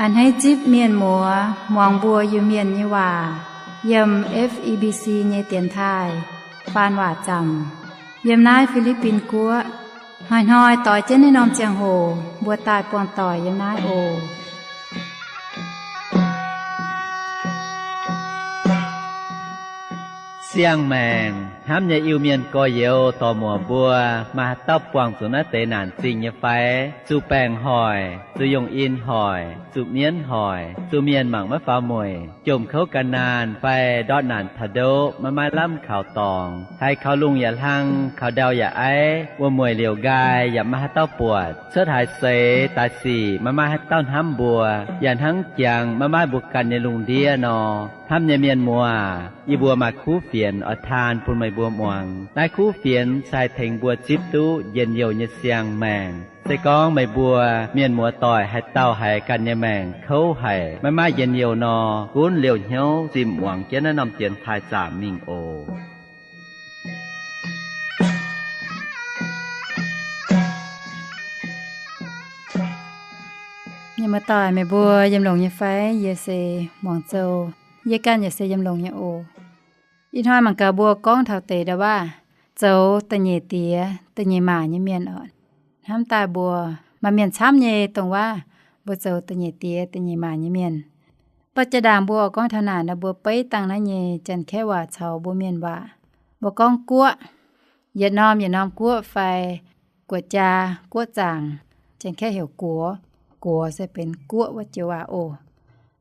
A'hneiv zipv mienh muoz muangx mbuo Iu-Mienh nyei waac yiem F E B C nyei dienx taaih faan waac zaamc yiem naaiv Fi^li^bin Guoqv. Hnoi-hnoi doix jienv naaiv norm ziangh hoc mbuo daaih buangh doic yiem naaiv oc. Siang-maengc hnamv nyei Iu-Mienh gorx-youz dorc-muoc mbuo, maaih haaix dauh buangh zuqc naaiv deix naanc zingh nyei fai? Zuqc baengc hoic, zuqc yongh in hoic, zuqc mienv hoic, zuqc mienh mangc maiv faaux mueic, jomc kouv gan naanh fai ndortv naanc taux ndoqv maiv maaih lamh kaux dorngx, haiz kaux lungh yaac hlang, kaux ndau yaac aiv, wuom-mueic liouc nqaai yaac maiv maaih haaix dauh buatc, cuotv haaix seix daaih sic maiv maaih haaix dauh hnamv mbuo, yaac hnangv jangx maiv maaih mbuo ganh nyei lungh ndiev nor. Hnamv nyei mienh muoz, yie mbuo maaih kuv fienx oix taan bun meih mbuo muangx. Naaiv kuv fienx se haih tengx mbuo zipv duqv njien-youh nyei siang-maengc. Se gorngv meih mbuo mienh muoz doic haaix dauh haiz ganh nyei maengc kouv haic, maiv maaih njien-youh nor, gunv liouh hnyouv zimh muangx jienv naaiv norm dienx taaih zaamc mingh oc. Mienh muoz doic, meih mbuo yiem longx nyei fai? Yie se muangx zoux, yie ganh yaac se yiem longx nyei oc. Ih hnoi mangc gaax mbuo gorngv taux deix nda'waav zoux da'nyeic diex da'nyeic maac nyei mienh oc. Hnamv daaih mbuo maaih mienh camv nyei dongh waav mbuo zoux da'nyeic diex da'nyeic maac nyei mienh. Dorh jaa-ndaangc mbuo oix gorngv taux naaic nor, mbuo beiv dangh naaiv nyei Janx-Kaeqv waac caux mbuo Mienh waac. Mbuo gorngv guoqv, yietc norm yietc norm guoqv fai guoqv-jaa, guoqv zaangc, Janx-Kaeqv heuc 国, 国 se benx guoqv wuov joux waac oc.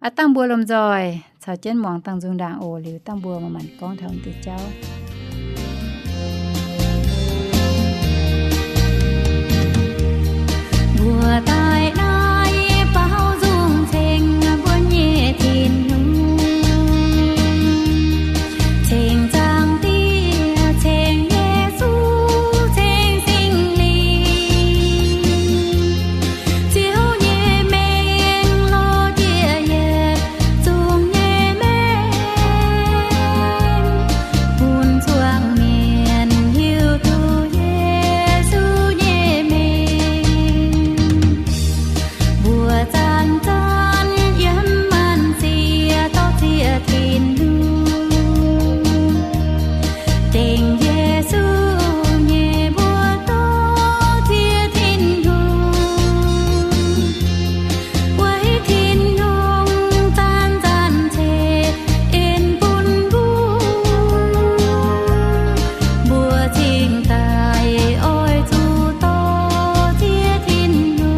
Aav dangh mbuo lomh nzoih caux jienv muangx dangh nzung ndaangc oc. Liuz dangh mbuo manc-manc gorngv taux deix jauv. Mbuo daaih naaiv baaux nzung ceng mbuo nyei Tin-Hungh, ceng Zaangc Diex, ceng Yesu, ceng Singx Lingh. Ziouv nyei mengh lorz jiex yietc zungv nyei mengh, bun zuangx mienh hiuv duqv Yesu nyei mengh. Mbuo zanc-zanc yiem maanc siec dorh ziex Tin-Hungh. Dengh Yesu nyei mbuo dorh ziex Tin-Hungh. Weic Tin-Hungh zanc-zanc ceix en bun mbuo, mbuo cingx daaih oix zuqc dorh ziex Tin-Hungh.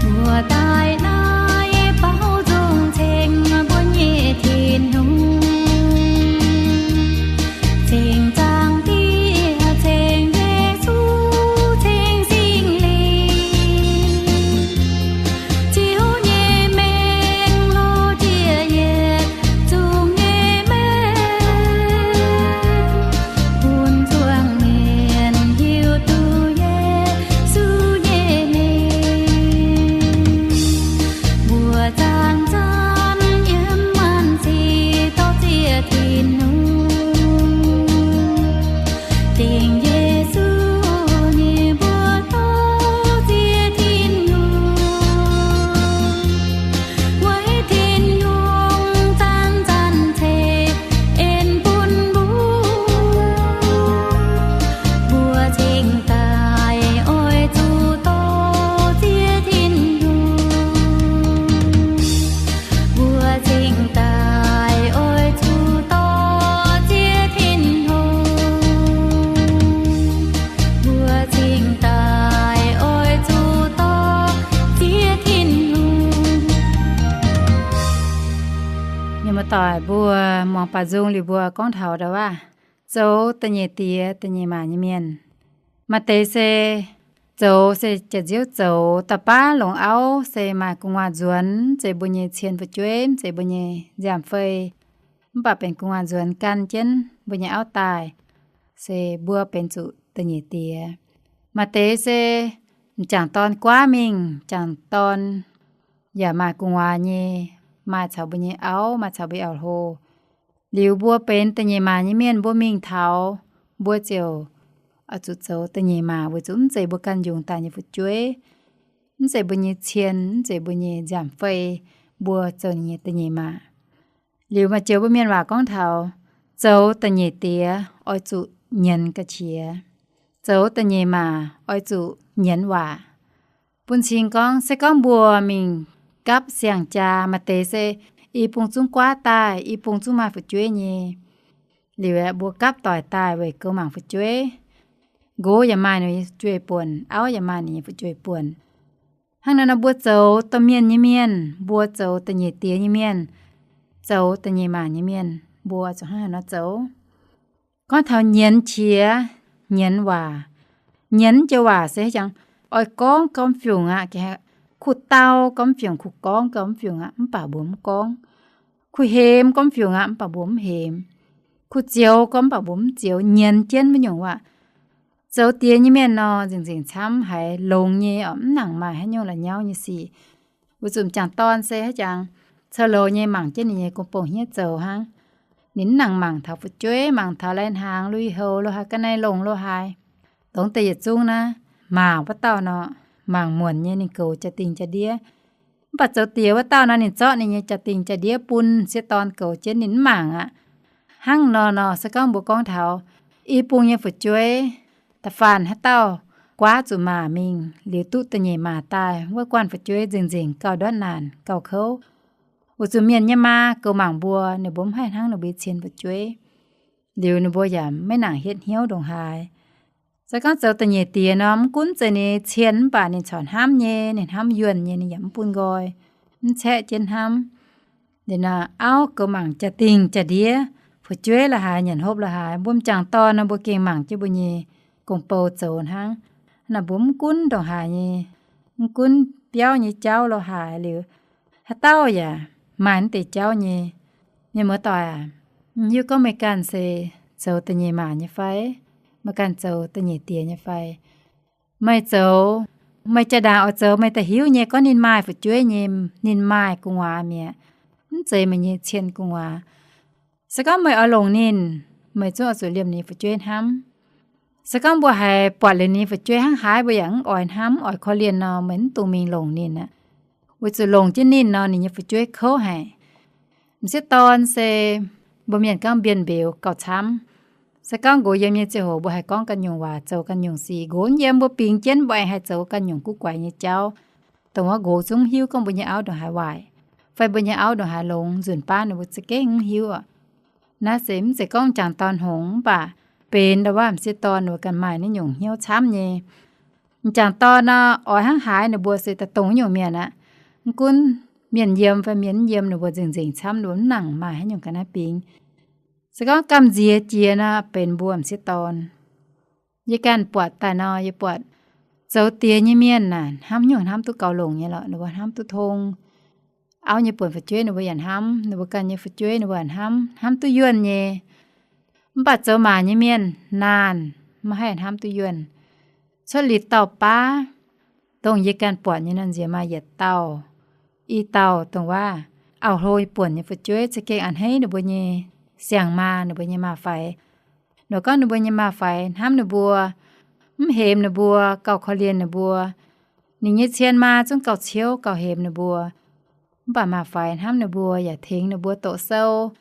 Mbuo daaih naaiv baaux nzung ceng mbuo nyei Tin-Hungh, ceng Zaangc Diex, ceng Yesu, ceng Singx Lingh. Ziouv nyei mengh lorz jiex yietc zungv nyei mengh, bun zuangx mienh hiuv duqv Yesu nyei mengh. Mbuo zanc-zanc yiem maanc siec dorh ziex Tin-Hungh, dengh Yesu nyei mbuo dorh ziex Tin-Hungh. Weic Tin-Hungh zanc-zanc ceix en bun mbuo, mbuo cingx daaih oix zuqc dorh ziex Tin-Hungh. Mbuo cingx daaih oix zuqc dorh ziex Tin-Hungh. Mbuo cingx daaih oix zuqc dorh ziex Tin-Hungh. Mienh muoz-doic mbuo, muangx baac nzung liuz mbuo gorngv taux nda'waav zoux da'nyeic diex da'nyeic maac nyei mienh. Maaih deix se Zoux se jaax nziouv zoux, da'baav longc auv se maaih gu'nguaaz nzuonx, mv zeiz mbuo nyei cien fu'jueiv, mv zeiz mbuo nyei nziaamv-fei, mv baac benx gu'nguaaz nzuonx gan jienv mbuo nyei auv daaih, se mbuo benx zuqc da'nyeic diex. Maaih deix se m'jangc dorn guaav mingh, m'jangc dorn yaac maaih gu'nguaaz nyei, maaih caux mbuo nyei auv, maaih caux mbuo auv-hlo. Liuz mbuo benx da'nyeic maac nyei mienh, mbuo mingh taux, mbuo ziouc oix zuqc zoux da'nyeic maac, weic zuqc mv zeiz mbuo ganh yungz daaih nyei fu'jueiv, mv zeiz mbuo nyei cien, mv zeiz mbuo nyei nziaamv-fei, mbuo zoux ninh nyei da'nyeic maac. Liuz maaih joux mbuo mienh waac gorngv taux, zoux da'nyeic diex oix zuqc nyienz ga'qiex, zoux da'nyeic maac oix zuqc nyienz waac. Bun cing gorngv, se gorngv mbuo mingh gapv siang-jaa, maaih deix se i bung zungv guaav daaih, i bung zungv maaih fu'jueiv nyei. Liuz aeqv, mbuo gapv doic daaih weic goux mangc fu'jueiv. Nqox yaac maaih ninh nyei fu'jueiv buonc, auv yaac maaih ninh nyei fu'jueiv buonc. Hnangv naaiv nor mbuo zoux domh mienh nyei mienh, mbuo zoux da'nyeic diex nyei mienh, zoux da'nyeic maac nyei mienh, mbuo zuqc hnangv haaix nor zoux. Gorngv taux nyienz qiex, nyienz waac. Nyienz joux waac se jangx, oix gorngv gau mv fiungc aqv, kuh dau gau mv fiungc, kuh gorngv gau mv fiungc aqv, mv baac mbuo mv gorngv. Kuh hemx gau mv fiungc aqv, mv baac mbuo mv hemx. Kuh zioux gau mv baac mbuo mv zioux, nyienz jienv wuov nyungc waac. Zoux diex nyei mienh nor, nzengc-nzengc camv haiz longx nyei oc, mv nangc maaih haaix nyungc la'nyauv nyei sic. Weic zuqc m'jangc dorn se haaix jangx, cou louz nyei mangc jienv ninh nyei gong-bou hniev zoux hnangv. Ninh mv nangc mangc taux fu'jueiv, mangc taux lai-hnaangx lui-houx lo haaix, ga'naaiv longx lo haaix. Dongh deix yietc zungv naaiv, maac wuov dauh nor, mangc muonc nyei ninh goux jaa-dingh jaa-ndiev. Mv baac zoux diex wuov dauh nor, ninh zorqv ninh nyei jaa-dingh jaa-ndiev bun m'sieqv dorn goux jienv, ninh mv mangc aqv. Hnangv nor nor, se gorngv mbuo gorngv taux i bung nyei fu'jueiv, da'faanh haaix dauh guaav zuqc maac mingh liuz duqv da'nyeic maac daaih, wuov guanh fu'jueiv nzengc-nzengc gauh ndortv naanc gauh kouv. Weic zuqc mienh nyei maa goux mangc mbuo, ninh mbuo mv haih hnangv ninh mbuo nyei cien fu'jueiv. Liuz ninh mbuo yaac maiv nangc hietv hnyouv ndongc haaix. Se gorngv zoux da'nyeic diex nor, mv gunv zeiz ninh cien mv baac ninh corc hnamv nyei, ninh hnamv yuonh nyei, ninh yaac mv bun nqoi, mv caeqv jienv hnamv. Liuz nor auv goux mangc jaa-dingh jaa-ndiev, fu'jueiv lo haaix, nyanc hopv lo haaix, mbuo m'jangc dorn nor mbuo gengh mangc jienv mbuo nyei gong-bou zoux hnangv. Naaiv mbuo mv gunv ndongc haaix nyei, mv gunv biauv nyei jauv lo haaix liuz, haaix dauh yaac maaih naaiv deix jauv nyei. Mienh muoz-doic aac, mv hiuv gorngv meih ganh se zoux da'nyeic maac nyei fai, meih ganh zoux da'nyeic diex nyei fai. Meih zoux, meih jaa-ndaangc oix zoux meih da'hiuv nyei, gorngv ninh maaih fu'jueiv nyei, ninh maaih gu'nguaaz mi'aqv, mv zeiz meih nyei cien gu'nguaaz. Se gorngv meih oix longc ninh, meih zungv oix zuqc liemh ninh nyei fu'jueiv hnamv. Se gorngv mbuo haiz buatc liuz ninh nyei fu'jueiv hnangv haaix, mbuo yaac mv oix hnamv, mv oix korv-lienh nor, meih mv dungx mingh longc ninh aqv. Weic zuqc longc jienv ninh nor, ninh nyei fu'jueiv kouv haic. M'sieqv dorn se mbuo mienh gorngv mbienv mbeux gauh camv. Se gorngv nqox yiem nyei ziangh hoc mbuo haih gorngv ganh nyungc waac, zoux ganh nyungc sic. Nqox mv yiem, mbuo bingx jienv mbuo aengx haih zoux ganh nyungc guv guaix nyei jauv. Dongh wuov nqox zungv mv hiuv gorngv mbuo nyei auv ndongc haaix waaic, fai mbuo nyei auv ndongc haaix longx, nzunc baav ninh mbuo za'gengh mv hiuv aqv. Naaiv se mv zeiz gorngv m'jangc dorn hngongx, mv baac benx ndau-waav m'sieqv dorn ninh mbuo ganh maaih naaiv nyungc hnyouv camv nyei. M'jangc dorn nor, oix hnangv haaix ninh mbuo se daaih dongh nyungc mienh aqv. Mv gunv mienh yiem fai mienh mv yiem, ninh mbuo nzengc-nzengc camv, ninh mbuo mv nangc maaih haaix nyungc ga'naaiv bingx. Se gorngv gamh nziex jiex nor, benx mbuo m'sieqv dorn. Yie ganh buatc daaih nor, yie buatc zoux diex nyei mienh naaic, hnamv nyungc hnamv duqv gaux longc nyei lorqc, ninh mbuo hnamv duqv tong. Auv nyei buonc fu'jueiv ninh mbuo yaac hnamv, ninh mbuo ganh nyei fu'jueiv ninh mbuo yaac hnamv, hnamv duqv yuonh nyei. Mv baac zoux maac nyei mienh naanh, maiv haih hnamv duqv yuonh. Cuotv liuz dauh baav, dongh yie ganh buatc nyei nor, nziex maaih yietc dauh, i dauh dongh waav auv-hlo buonc nyei fu'jueiv za'gengh a'hneiv ninh mbuo nyei siang-maa, ninh mbuo nyei maa-faix. Nor gorngv ninh mbuo nyei maa-faix hnamv ninh mbuo, mv hemx ninh mbuo, gauh korv-lienh ninh mbuo. Ninh nyei cien maa zungv gauh ciouv gauh hemx ninh mbuo. Mv baac maa-faix hnamv ninh mbuo yaac tengx ninh mbuo doqc sou,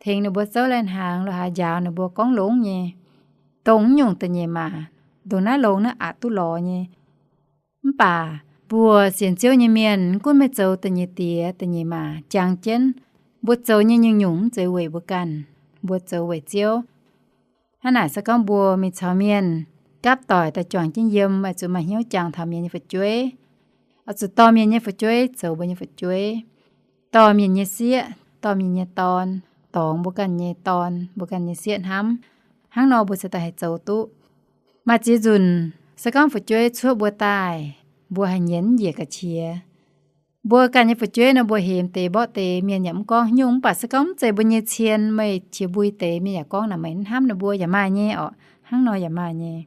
tengx ninh mbuo zouv lai-hnaangx lo haaix, njaaux ninh mbuo gorngv longx nyei. Dongh naaiv nyungc da'nyeic maac, dongh naaiv longx naaiv aqc duqv lorz nyei. Mv baac mbuo sienx Ziouv nyei mienh, mv gunv meih zoux da'nyeic diex da'nyeic maac, jangx jienv mbuo zoux nyei nyungc-nyungc mv zeiz weic mbuo ganh, mbuo zoux weic Ziouv. Hnangv naaic se gorngv mbuo mingh caux mienh gapv doic daaih juangc jienv yiem, oix zuqc maaih hnyouv jangx taux mienh nyei fu'jueiv, oix zuqc dorh mienh nyei fu'jueiv zoux mbuo nyei fu'jueiv, dorh mienh nyei sieqv, dorh mienh nyei dorn, dorngx mbuo ganh nyei dorn, mbuo ganh nyei sieqv hnamv. Hnangv nor mbuo se daaih haih zoux duqv. Maaih ziex nzunc Se gorngv fu'jueiv cuoqv mbuo daaih, mbuo haih nyienz njiec ga'qiex. Mbuo ganh nyei fu'jueiv nor, mbuo hemx deix mborqv deix, mienh yaac mv gorngv nyungc. Mv baac se gorngv mv zeiz mbuo nyei cien, meih qiex mbui deix, mienh yaac gorngv naaic meih mv hnamv ninh mbuo yaac maaih nyei orqc. Hnangv nor yaac maaih nyei.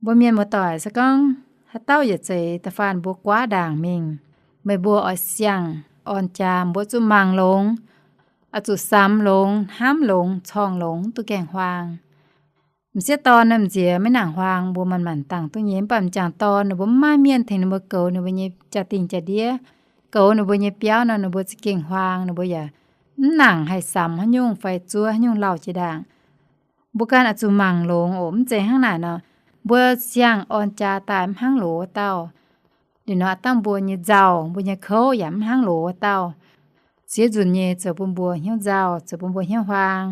Mbuo mienh muoz-doic se gorngv haaix dauh yietc zeiz da'faanh mbuo guaav ndaangc mingh, meih mbuo oix siang-orn jaa, mbuo zuqc mangc longx, oix zuqc samx longx, hnamv longx, corngh longx, duqv gaengh huaang. M'sieqv dorn naaiv m'nziex maiv nangc huaang, mbuo manc-manc dangh duqv nyei. Mv baac m'jangc dorn ninh mbuo mv maaih mienh tengx ninh mbuo goux ninh mbuo nyei jaa-dingh jaa-ndiev, goux ninh mbuo nyei biauv nor, ninh mbuo za'gengh huaang, ninh mbuo yaac mv nangc haih samx haaix nyungc fai zuov haaix nyungc lauh jiex ndaangc. Mbuo ganh oix zuqc mangc longx oc. Mv zeiz hnangv naaic nor, mbuo siang-orn jaa daaih mv hnangv loz wuov dauh. Liuz nor aav dangh mbuo nyei nzauh, mbuo nyei kouv yaac mv hnangv loz wuov dauh. Ziex nzunc nyei zoux bun mbuo hnyouv nzauh, zoux bun mbuo hnyouv huaang,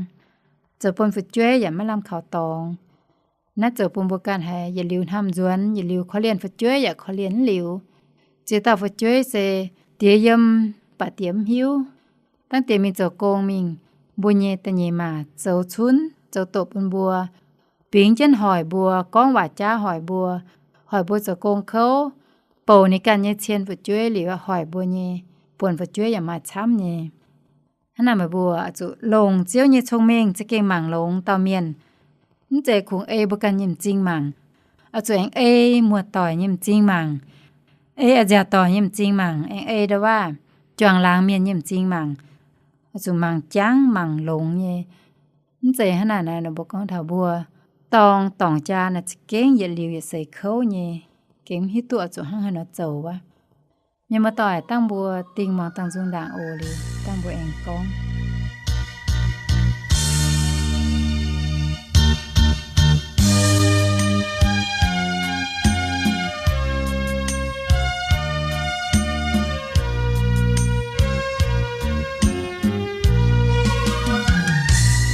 zoux bun fu'jueiv yaac maiv lamh kaux dorngx. Naaiv zoux bun mbuo ganh haiz yietc liuz hnamv nzuonx, yietc liuz korv-lienh fu'jueiv yaac korv-lienh mv liuz. Ziex dauh fu'jueiv se diex yiem, baac diex mv hiuv. Dangh diex mingh zoux gong mingh, mbuo nyei da'nyeic maac zoux cunv zoux doqc bun mbuo, bingx jienv hoic mbuo, gorngv waac jaav hoic mbuo, hoic mbuo zoux gong kouv, bouc ninh ganh nyei cien fu'jueiv liuz hoic mbuo nyei, buonc fu'jueiv yaac maaih camv nyei. Hnangv naaic meih mbuo oix zuqc longc Ziouv nyei cong-mengh za'gengh mangc longx dauh mienh. Mv zeiz kungx ei mbuo ganh nyei m'zing mangc. Oix zuqc aengx ei muoz-doic nyei m'zing mangc, ei a'nziaauc doic nyei m'zing mangc, aengx ei nda'waav juangc laangz mienh nyei m'zing mangc. Oix zuqc mangc jangv mangc longx nyei. Mv zeiz hnangv naaic, naaiv mbuo gorngv taux mbuo dorng dorngc jaa naaic za'gengh yietc liuz yietc seix kouv nyei, gengh mv hiuv duqv oix zuqc hnangv haaix nor zoux wuov. Mienh muoz-doic, dangh mbuo dingh muangx dangh nzung ndaangc oc. Liuz dangh mbuo aengx gorngv.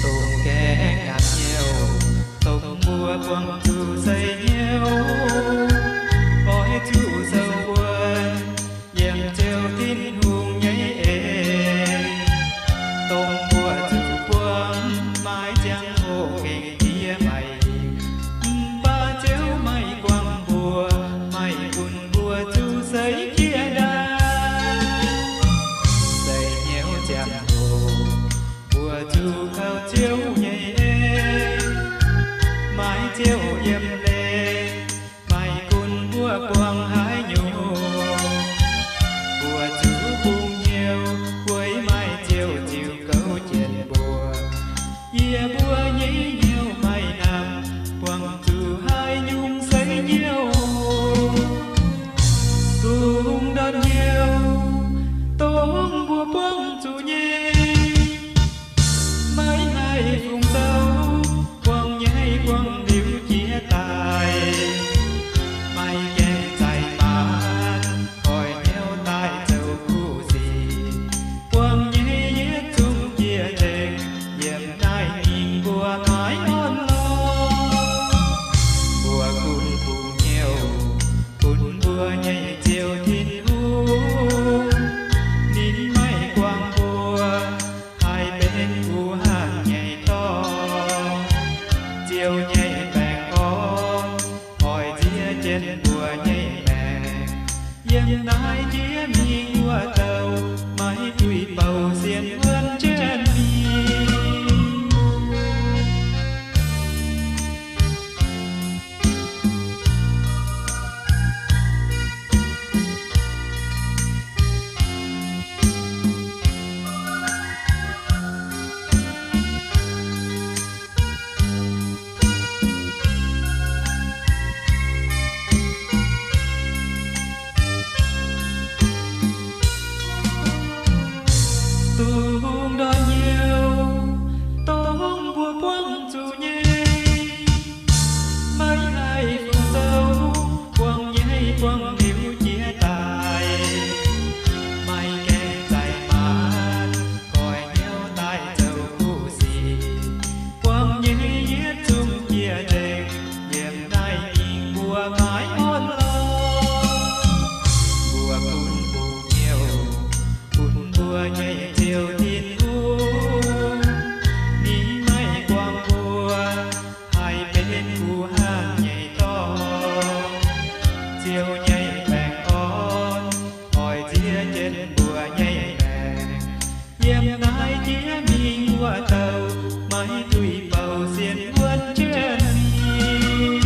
Dongh gaengh gapv hnyouv, dongh mbuo buangh zuqc seix hnyouv, oix zuqc zoux wuov, yiem Ziouv Tin-Hungh nyei en. jienv mbuo nyei maengc, yiem naaiv jiex mingh wuov douh, maiv duih bouh sienx wuonv jienv mingh.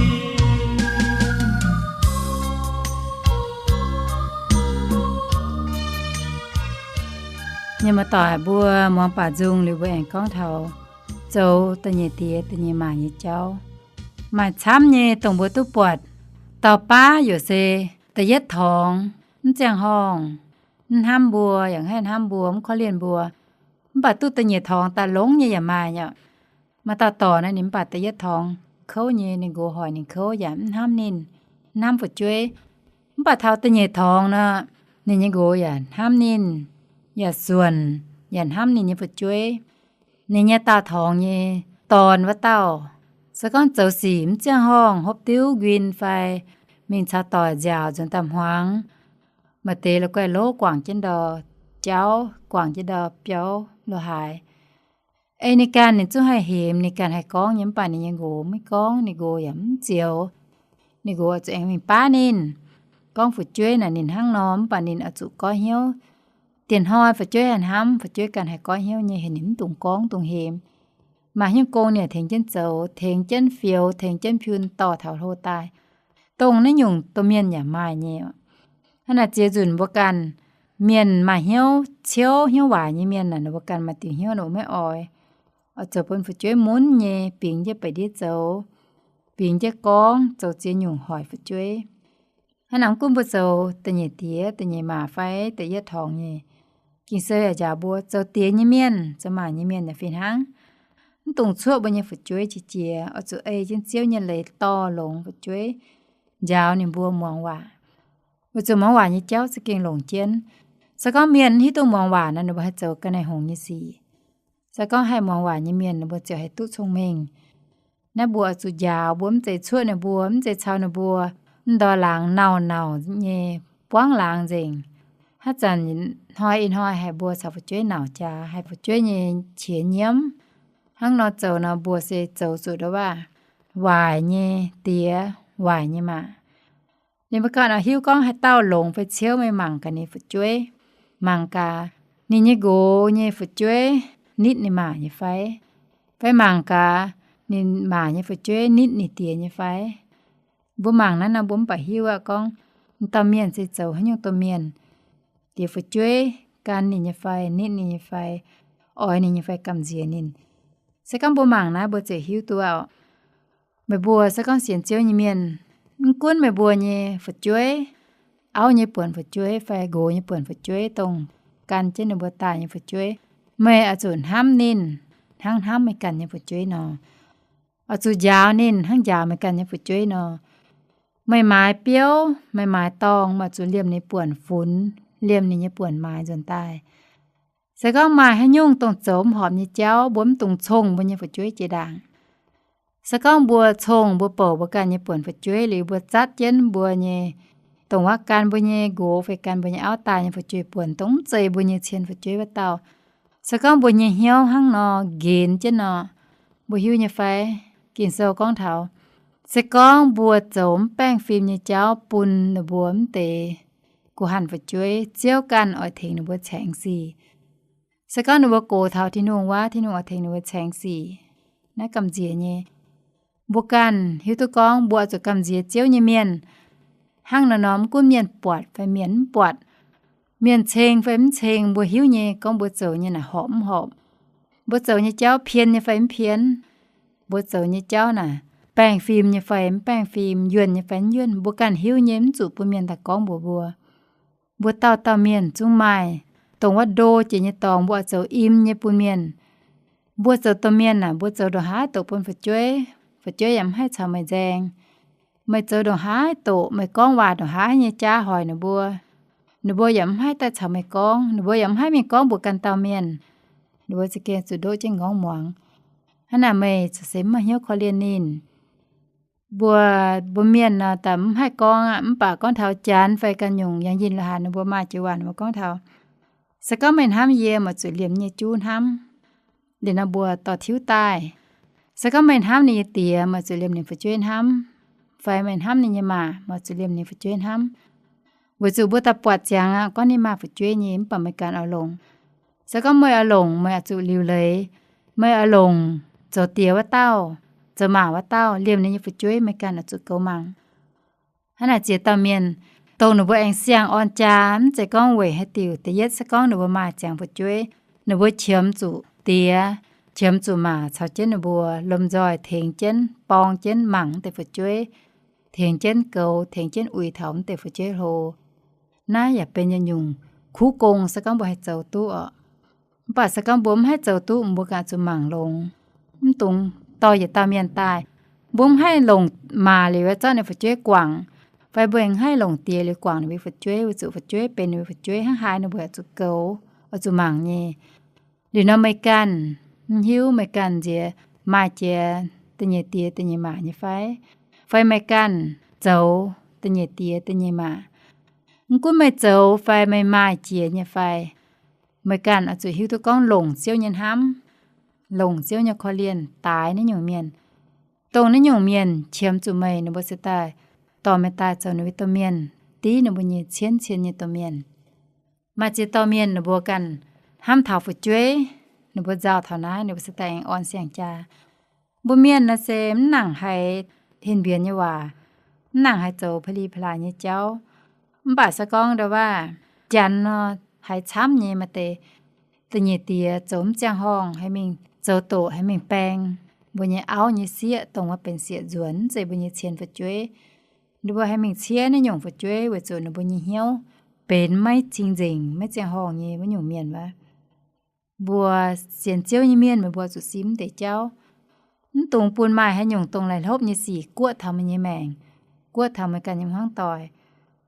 Mienh muoz-doic mbuo muangx baac nzung liuz mbuo aengx gorngv taux zoux da'nyeic diex da'nyeic maac nyei jauv. Maaih camv nyei dongh mbuo duqv buatc, dauh baav yaac se da'yietv torngx, mv ziangh horngh, mv hnamv mbuo, yaac mv haih hnamv mbuo, mv korv-lienh mbuo. Mv baac duqv da'nyeic torngx daaih longx nyei yaac maaih nyei. Maaih dauh dorc naaiv ninh mv baac da'yietv torngx kouv nyei, ninh nqox hoic ninh kouv yaac mv hnamv ninh, mv hnamv fu'jueiv. Mv baac taux da'nyeic torngx nor, ninh nyei nqox yaac hnamv ninh, yaac suonc, yaac hnamv ninh nyei fu'jueiv. Ninh nyei daauh torngx nyei dorn wuov dauh, se gorngv zoux sic mv ziangh horngh, hopv diuv nquin fai mingh caux doic nziaauc nzuonx daaih hmuangx, maaih deix la'guaih lov guangc jienv ndau jauv, guangc jienv ndau biauv lo haaix. Ei ninh ganh ninh zungv haih hemx, ninh ganh haih gorngv nyei, mv baac ninh nyei nqox maiv gorngv, ninh nqox yaac mv zioux. Ninh nqox oix zuqc aengx mingh baav ninh, gorngv fu'jueiv naaic ninh hnangv nor, mv baac ninh oix zuqc goiv hnyouv. Dieh hnoi fu'jueiv haih hnamv, fu'jueiv ganh haih goiv hnyouv nyei, heuc ninh mv dungx gorngv, mv dungx hemx. Maaih hnyouv gong ninh yaac tengx jienv zoux, tengx jienv fioux, tengx jienv piun dorh taux hlo daaih. Dongh naaiv nyungc domh mienh yaac maaih nyei. Hnangv naaic ziex nzunc mbuo ganh mienh maaih hnyouv ciouv hnyouv waaic nyei mienh naaic, ninh mbuo ganh maaih diuc hnyouv ninh mbuo maiv oix, oix zoux bun fu'jueiv munv nyei, bingx jienv baeqc ndiev zoux, bingx jienv gorngv, zoux ziex nyungc hoic fu'jueiv. Hnangv naaic mv gunv mbuo zoux da'nyeic diex, da'nyeic maac fai da'yietv torngx nyei, Ging-Sou yaac njaaux mbuo zoux diex nyei mienh, zoux maac nyei mienh yaac fih hnangv. Mv dungx cuoqv mbuo nyei fu'jueiv qiex jiez, oix zuqc ei jienv Ziouv nyei leiz dorh longx fu'jueiv, njaaux ninh mbuo muangx waac. Weic zuqc muangx waac nyei jauv za'gengh longc jienv. Se gorngv mienh mv hiuv duqv muangx waac nor, ninh mbuo haih zoux ga'naaiv hngongx nyei sic. Se gorngv haih muangx waac nyei mienh, ninh mbuo ziouc haih duqv cong-mengh. Naaiv mbuo oix zuqc njaaux mbuo, mv zeiz cuoqv ninh mbuo, mv zeiz cau ninh mbuo, mv ndorm laangz nauc-nauc nyei buangv laangz nzengc. Haaix zanc hnoi ih hnoi haiz mbuo caux fu'jueiv nauc jaax, haiz fu'jueiv nyei qiex nyiemv. Hnangv nor zoux nor, mbuo se zoux zuqc ndau waac waaic nyei diex, waaic nyei maac. Ninh mbuo ganh oix hiuv gorngv haaix dauh longx fai ciouv, meih mangc gaax ninh fu'jueiv. Mangc gaax ninh nyei nqox nyei fu'jueiv nitv ninh maac nyei fai? Fai mangc gaax ninh maac nyei fu'jueiv nitv ninh diex nyei fai? Mbuo mangc naaiv nor, mbuo mv baac hiuv aqv gorngv, dauh mienh se zoux haaix nyungc domh mienh, diex fu'jueiv gan ninh nyei fai, nitv ninh nyei fai, oix ninh nyei fai, gamh nziex ninh. Se gorngv mbuo mangc naaiv, mbuo ziouc hiuv duqv aqv. Meih mbuo se gorngv sienx Ziouv nyei mienh, mv gunv meih mbuo nyei fu'jueiv, auv nyei buonc fu'jueiv fai nqox nyei buonc fu'jueiv, dongh gan jienv ninh mbuo daaih nyei fu'jueiv, meih oix zuqc hnamv ninh hnangv hnamv meih ganh nyei fu'jueiv nor. Oix zuqc njaaux ninh hnangv njaaux meih ganh nyei fu'jueiv nor. Meih maaiz biouv, meih maaiz dorngh, meih oix zuqc liemh ninh buonc funx, liemh ninh nyei buonc maaiz nzuonx daaih. Se gorngv maaih haaix nyungc dongh zoux mv horpc nyei jauv, mbuo mv dungx cong mbuo nyei fu'jueiv jiex ndaangc. Se gorngv mbuo cong, mbuo bouc mbuo ganh nyei buonc fu'jueiv liuz, mbuo zatv jienv mbuo nyei, dongh wuov gan mbuo nyei nqox fai gan mbuo nyei auv daaih nyei fu'jueiv buonc, dongh mv zeiz mbuo nyei cien fu'jueiv wuov dauh, se gorngv mbuo nyei hnyouv hnangv nor nqenx jienv nor, mbuo hiuv nyei fai? Ging-Sou gorngv taux, se gorngv mbuo zoux mv baengh fim nyei jauv bun ninh mbuo mv deix guh hanh fu'jueiv, Ziouv ganh oix tengx ninh mbuo caengx sic. Se gorngv ninh mbuo gox taux Tin-Hungh wuov, Tin-Hungh oix tengx ninh mbuo caengx sic. Naaiv gamh nziex nyei. Mbuo ganh hiuv duqv gorngv mbuo oix zuqc gamh nziex Ziouv nyei mienh. Hnangv naaiv nor, mv gunv mienh buatc fai mienh mv buatc, mienh ceng fai mv ceng, mbuo hiuv nyei gorngv mbuo zoux nyei naaic horpc mv horpc, mbuo zoux nyei jauv pien nyei fai mv pien, mbuo zoux nyei jauv naaic baengh fim nyei fai mv baengh fim, yuonh nyei fai mv yuonh, mbuo ganh hiuv nyei, mv zuqc bun mienh daaih gorngv mbuox mbuo. Mbuo dauh dauh mienh zungv maaih dongh wuov ndo jiex nyei dorngx, mbuo oix zoux im nyei bun mienh. Mbuo zoux domh mienh naaic, mbuo zoux ndongc haaix doqc bun fu'jueiv, fu'jueiv yaac mv haih caux meih nzaeng. Meih zoux ndongc haaix doqc, meih gorngv waac ndongc haaix nyei jaax hoic ninh mbuo, ninh mbuo yaac mv haih daaih caux meih gorngv, ninh mbuo yaac mv haih mingh gorngv mbuox ganh dauh mienh. Ninh mbuo za'gengh zuqc ndoqv jienv nqorngv muangx. Hnangv naaic meih ziouc se mv maaih hnyouv korv-lienh ninh. Mbuo, mbuo mienh nor, daaih mv haih gorngv aqv, mv baac gorngv taux Janx fai ganh nyungc yangh yinh la'haaix ninh mbuo maaih jiu waanc ninh mbuo gorngv taux, se gorngv meih hnamv yie, meih zuqc liemh yie nyei juv hnamv. Liuz nor mbuo dorh tiuv daaih. Se gorngv meih hnamv ninh nyei diex, meih zuqc liemh ninh fu'jueiv hnamv. Fai meih hnamv ninh nyei maah, meih zuqc liemh ninh fu'jueiv hnamv. Weic zuqc mbuo daaih buatc ziangx aqv, gorngv ninh maaih fu'jueiv nyei, mv baac meih ganh oix longc. Se gorngv meih oix longc, meih oix zuqc liuc leiz. Meih oix longc zoux diex wuov dauh, zoux maac wuov dauh, liemh ninh nyei fu'jueiv meih ganh oix zuqc goux mangc. Hnangv naaic ziex dauh mienh, dongh ninh mbuo aengx siang-orn jaa, mv zeiz gorngv weic haaix diuc. Da'yietv se gorngv ninh mbuo maaih ziangx fu'jueiv, ninh mbuo qiemx zuqc diex, qiemx zuqc maac caux jienv ninh mbuo, lomh nzoih tengx jienv, borng jienv mangc wuov deix fu'jueiv, tengx jienv goux, tengx jienv uix taux wuov deix fu'jueiv hlo. Naaiv yaac benx yietc nyungc kuv gong se gorngv mbuo haih zoux duqv oc. Mv baac se gorngv mbuo mv haih zoux duqv, mbuo ganh zuqc mangc longx. Mv dungx dorh yietc dauh mienh daaih. Mbuo mv haih longc maac liuz zorqv ninh fu'jueiv guangc, fai mbuo mv haih longc diex liuz guangc ninh mbuo fu'jueiv, weic zuqc fu'jueiv benx ninh mbuo fu'jueiv, hnangv haaix ninh mbuo oix zuqc goux, oix zuqc mangc nyei. Liuz nor meih ganh mv hiuv meih ganh nziex maaih jiex da'nyeic diex da'nyeic maac nyei fai? Fai meih ganh zoux da'nyeic diex da'nyeic maac? Mv gunv meih zoux fai meih maaih jiex nyei fai, meih ganh oix zuqc hiuv duqv gorngv longc Ziouv nyei hnamv, longc Ziouv nyei korv-lienh daix naaiv nyungc mienh. Dongh naaiv nyungc mienh qiemx zuqc meih, ninh mbuo se daaih dorh meih daaih zoux ninh mbuo domh mienh, div ninh mbuo nyei cien cien nyei domh mienh. Maaih ziex dauh mienh ninh mbuo ganh hnamv taux fu'jueiv, ninh mbuo nzauh taux naaiv, ninh mbuo se daaih aengx orn siang-jaa. Mbuo mienh naaiv se mv nangc haiz hin mbienx nyei waac, mv nangc haiz zoux pa'li pa'laaix nyei jauv. Mv baac se gorngv ndau waac janx nor, haiz camv nyei maaih deix da'nyeic diex zoux mv ziangh horngh, haih mingh zoux doqc, haih mingh baeng mbuo nyei auv nyei sieqv, dongh wuov benx sieqv nzuonx, mv zeiz mbuo nyei cien fu'jueiv. Ninh mbuo haih mingh ciev naaiv nyungc fu'jueiv weic zuqc ninh mbuo nyei hnyouv benx maiv cing-nzengc, maiv ziangh horngh nyei wuov nyungc mienh wuov. Mbuo sienx Ziouv nyei mienh, meih mbuo zuqc sim mv deix jauv. Mv dungx bun maaih haaix nyungc dongh laih hlopv nyei sic guoqv taux meih nyei maengc, guoqv taux meih ganh nyei hmuangv doic.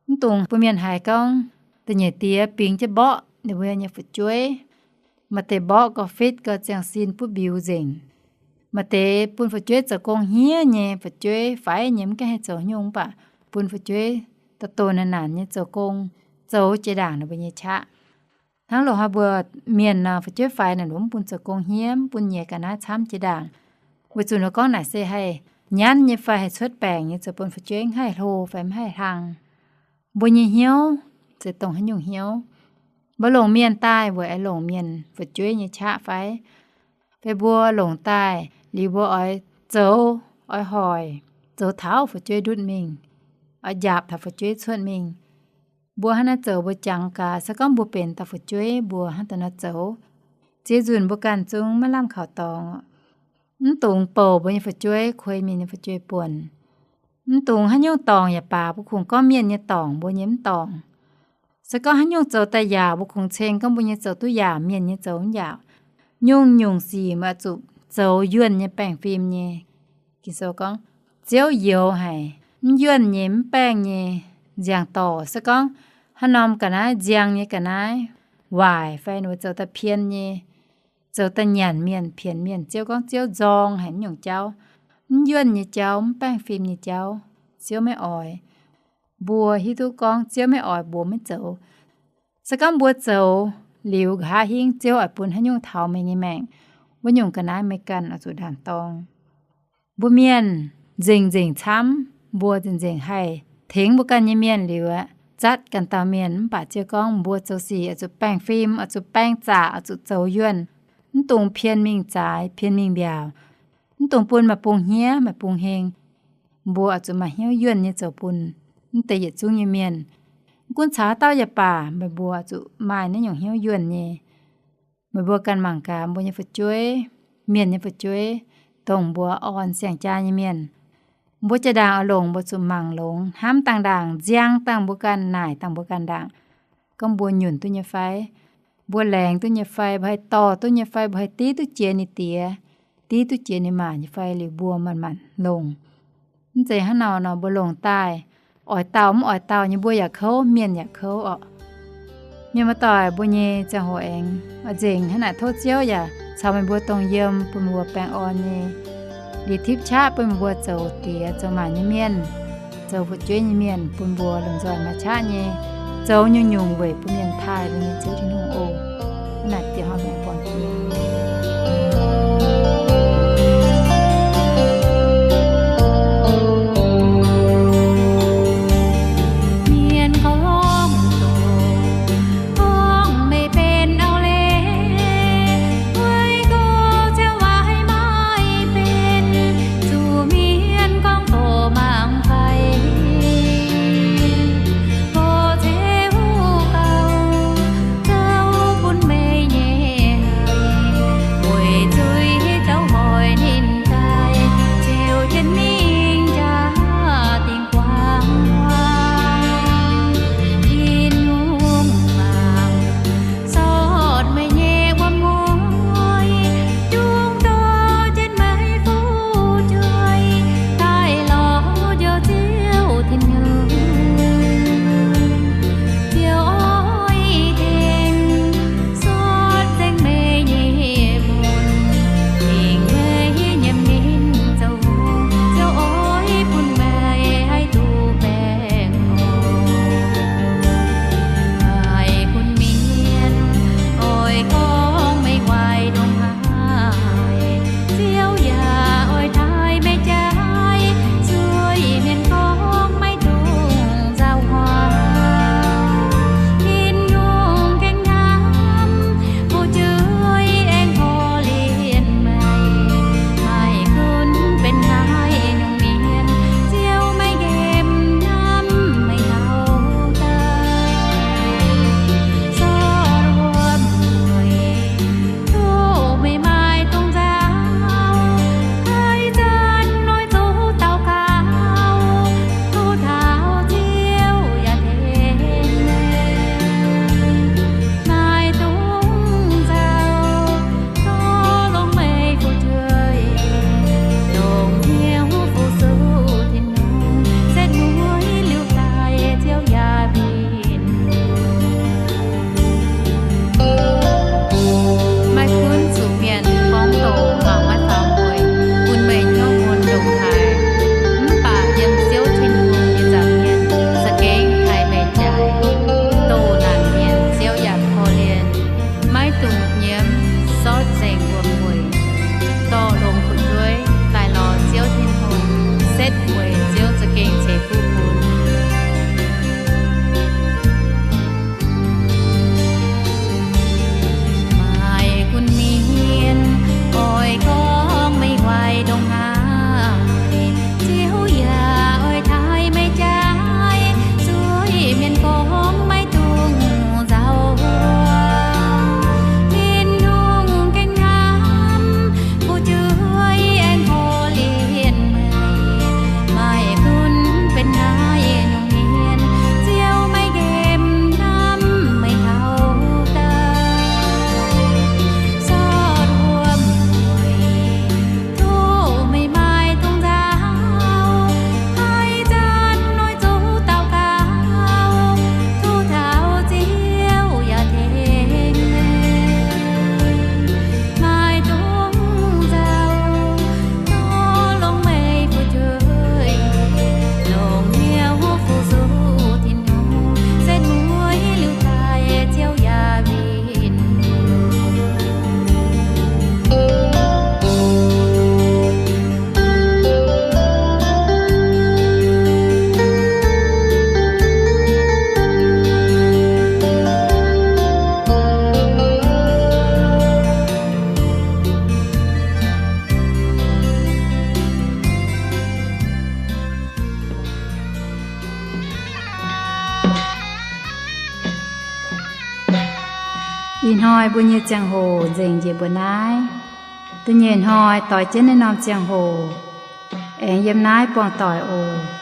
Mv dungx bun mienh haiz gorngv da'nyeic diex bingx jienv mborqv ninh mbuo nyei fu'jueiv. Maaih deix mborqv gauh fitv, gauh ziangh sin, butv mbiuz nzengc. Maaih deix bun fu'jueiv zoux gong hniev nyei, fu'jueiv faix nyei, mv gaengh haih zoux nyungc, mv baac bun fu'jueiv doh doh naanc naanc nyei zoux gong, zoux jiex ndaangc ninh mbuo nyei qaqv. Hnangv loz-hnoi mbuo mienh nor, fu'jueiv faix naaic, mv bun zoux gong hniev, mv bun nyiex ga'naaiv camv jiex ndaangc, weic zuqc ninh gorngv naaic se haih nyanv nyei fai haih cuotv baengc nyei, zoux bun fu'jueiv mv haih hlo fai mv haih hlang. Mbuo nyei hnyouv se dongh haaix nyungc hnyouv? Mbuo longc mienh daaih weic aengx longc mienh fu'jueiv nyei qaqv fai? Fai mbuo longc daaih liuz mbuo oix zoux, oix hoic, zoux taux fu'jueiv ndutv mingh, oix njaapc taux fu'jueiv cuotv mingh? Mbuo hnangv naaiv zoux mbuo jangx gaax, se gorngv mbuo benx dauh fu'jueiv, mbuo hnangv da'naaiv zoux, ziex nzunc mbuo ganh zungv maiv lamh kaux dorngx. Mv dungx bouc mbuo nyei fu'jueiv, kuei mienh nyei fu'jueiv buonc. Mv dungx haaix nyungc dorngc yaac baac, mbuo kungx gorngv mienh nyei dorngc, mbuo nyei mv dorngc. Se gorngv haaix nyungc zoux daaih yaauc, mbuo kungx ceng gorngv mbuo nyei zoux duqv yaauc, mienh nyei zoux mv yaauc. Nyungc-nyungc sic meih oix zuqc zoux yuonh nyei, baengh fim nyei. Ging-Sou gorngv, Ziouv youx haic, mv yuonh nyei, mv baengh nyei, nziangh dorc. Se gorngv haaix norm ga'naaiv nziang nyei ga'naaiv, waaic fai ninh mbuo zoux daaih pien nyei, zoux daaih nyanc mienh, pienx mienh, Ziouv gorngv Ziouv nzorng haic mv nyungc jauv, mv yuonh nyei jauv, mv baengh fim nyei jauv, Ziouv maiv oix. Mbuo hiuv duqv gorngv Ziouv maiv oix, mbuo maiv zoux. Se gorngv mbuo zoux liuz, nqa'haav hingv Ziouv oix bun haaix nyungc taux meih nyei maengc, wuov nyungc ga'naaiv meih ganh oix zuqc ndaam-dorng. Mbuo mienh nzengc-nzengc camv, mbuo nzengc-nzengc haih tengx mbuo ganh nyei mienh liuz aqv, zatv ganh dauh mienh. Mv baac Ziouv gorngv mbuo zoux sic oix zuqc baengh fim, oix zuqc baeng zaqc, oix zuqc zoux yuonh. Mv dungx pien mingh zaaix, pien mingh mbiaauc. Mv dungx bun maaih bung hniev, maaih bung heng. Mbuo oix zuqc maaih hnyouv yuonh nyei zoux bun mv deix yietc zungv nyei mienh. Mv gunv caux haaix dauh yaac baac, meih mbuo oix zuqc maaih naaiv nyungc hnyouv yuonh nyei. Meih mbuo ganh mangc gaax mbuo nyei fu'jueiv, mienh nyei fu'jueiv, dongh mbuo orn siang-jaa nyei mienh, mbuo jaa-ndaangc oix longc mbuo zuqc mangc longx, hnamv dangh ndaangc, nziang dangh mbuo ganh, naaic dangh mbuo ganh ndaangc, gorngv mbuo nyunc duqv nyei fai, mbuo laengz duqv nyei fai, mbuo haih dorh duqv nyei fai, mbuo haih div duqv jiex ninh diex, div duqv jiex ninh maac nyei fai, liuz mbuo manc-manc longc. Mv zeiz hnangv nor nor, mbuo longc daaih, oix dauh mv oix dauh nyei, mbuo yaac kouv, mienh yaac kouv orqc. Mienh muoz-doic, mbuo nyei ziangh hoc aengx oix nzengc hnangv naaic. Tov Ziouv yaac caux meih mbuo dongh yiem, bun mbuo baengh orn nyei, liuz tipv qaqv bun mbuo zoux diex zoux maac nyei mienh, zoux fu'jueiv nyei mienh, bun mbuo lomh nzoih maaih qaqv nyei zoux nyungc-nyungc weic bun mienh taaih mbuo nyei Ziouv Tin-Hungh oc. Hnangv naaic dieh hnoi meih buangh jiex. Mienh gorngv Ih hnoi mbuo nyei ziangh hoc nzengc njiec mbuo naaiv. Da'nyeic hnoi doix jienv naaiv norm ziangh hoc, aengx yiem naaiv buangh doic oc.